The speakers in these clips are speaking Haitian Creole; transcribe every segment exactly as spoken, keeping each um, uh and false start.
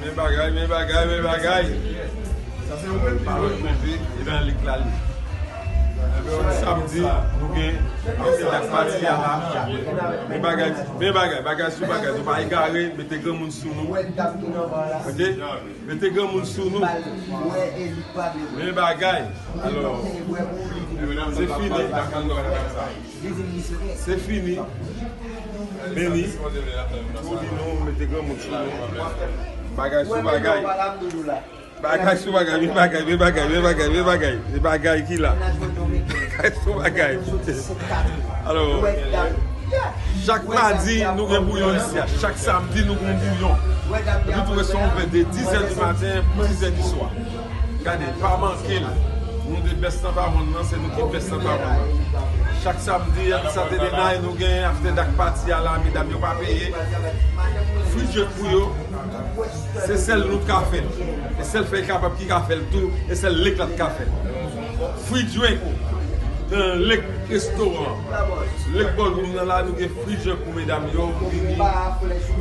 Men bagay, men bagay, men bagay. Sa se yon pa lòt kote, e nan lik la li. Chak samdi, nou gen afè dak pati a la. Men bagay, men bagay, bagay sou bagay. Nou pa egare, mete granmoun sou nou. Ok? Mete granmoun sou nou. Men bagay. Alò, se fini. Se fini. Beni. Tou li nou, mete granmoun sou nou. Bagay sou bagay. Bagay sou bagay, men bagay, men bagay, men bagay, men bagay. Se bagay ki la. Bagay sou bagay. Alò, chak madi, nou gen bouyon isi a. Chak samdi, nou gen bouyon. Epi tou restan ouvè de dizè di maten pou dizè di swa. Gade, pa manke l. Nou de best nan pa monn nan, se nou ki best nan pa monn nan. Chak samdi, a Sante Dena, e nou gen after dak pati a la, medam yo pa peye. Free drink pou yo. Se sèl nou k ka fè l. E sèl Fèy Kapab ki ka fè l tou. E sèl Lake la k ka fè l. Free drink nan Lake Restaurant. Lake Ballroom nan la, nou gen free drink pou medam yo. Vini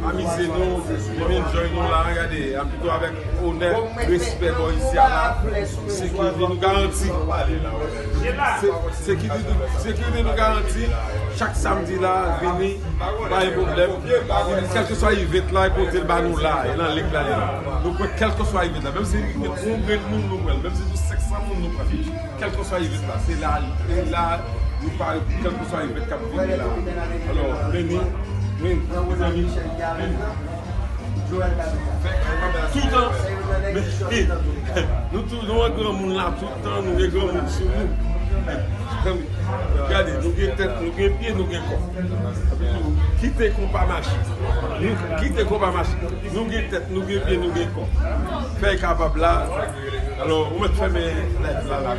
amize nou, vin enjoy nou la. Gade, a pito avèk onè, respè bò isi a la. Sekirite nou garanti. Se- Sekirite, sekirite nou garanti. Chak samdi la, vini. Pa gen pwoblèm. Kèlkeswa event la, e pote l ba nou la, e nan lik la li la. Nou pran kèlkeswa event la. Menm si event yon grenn moun nou pran l, menm si se senk san moun nou pran l. Kèlkeswa event la, se la, se la, nou pare pou kèlkeswa event k ap vini la. Alò, Beni, men, mezanmi, Beni. Toutan, men, nou tou, nou wè granmoun la, toutan, nou gen granmoun sou nou. Gade, nou gen tèt, nou gen pye, nou gen kò. Kite konpa mache. Nou kite konpa mache. Nou gen tèt, nou gen pye, nou gen kò. Fèy Kapab la. Alò, ou mèt fèmen live la, la.